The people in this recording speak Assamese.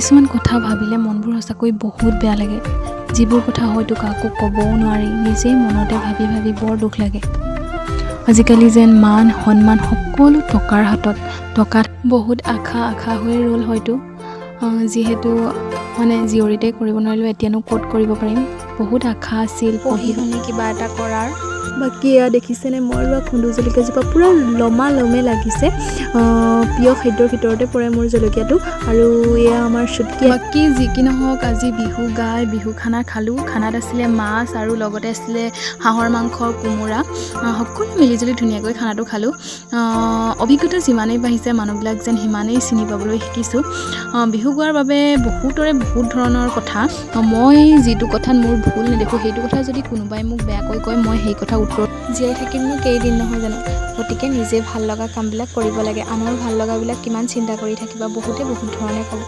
কিছুমান কথা ভাবিলে মনবোৰ সঁচাকৈ বহুত বেয়া লাগে, যিবোৰ কথা হয়তো কাকো ক'বও নোৱাৰি, নিজেই মনতে ভাবি ভাবি বৰ দুখ লাগে। আজিকালি যেন মান সন্মান সকলো টকাৰ হাতত। টকাত বহুত আশা আশা হৈ ৰ'ল হয়তো। যিহেতু মানে জীয়ৰীতে কৰিব নোৱাৰিলোঁ, এতিয়ানো ক'ত কৰিব পাৰিম? বহুত আশা আছিল পঢ়ি পঢ়ি শুনি কিবা এটা কৰাৰ। বাকী এয়া দেখিছেনে, মই ৰোৱা খুন্দু জলকীয়াজোপা পূৰা লমা লমে লাগিছে। প্ৰিয় খাদ্যৰ ভিতৰতে পৰে মোৰ জলকীয়াটো। আৰু এয়া আমাৰ চুটকি। বাকী যি কি নহওক, আজি বিহু গাই বিহু খানা খালোঁ। খানাত আছিলে মাছ আৰু লগতে আছিলে হাঁহৰ মাংস, কোমোৰা। সকলো মিলিজুলি ধুনীয়াকৈ খানাটো খালোঁ। অভিজ্ঞতা যিমানেই বাঢ়িছে, মানুহবিলাক যেন সিমানেই চিনি পাবলৈ শিকিছোঁ। বিহু গোৱাৰ বাবে বহুতৰে বহুত ধৰণৰ কথা। মই যিটো কথাত মোৰ ভুল নেদেখোঁ, সেইটো কথা যদি কোনোবাই মোক বেয়াকৈ কয়, মই সেই কথা উত্তৰ জীয়াই থাকিমনো কেইদিন, নহয় জানো? গতিকে নিজে ভাল লগা কামবিলাক কৰিব লাগে। আনৰ ভাল লগাবিলাক কিমান চিন্তা কৰি থাকিবা? বহুতে বহুত ধৰণে ক'ব।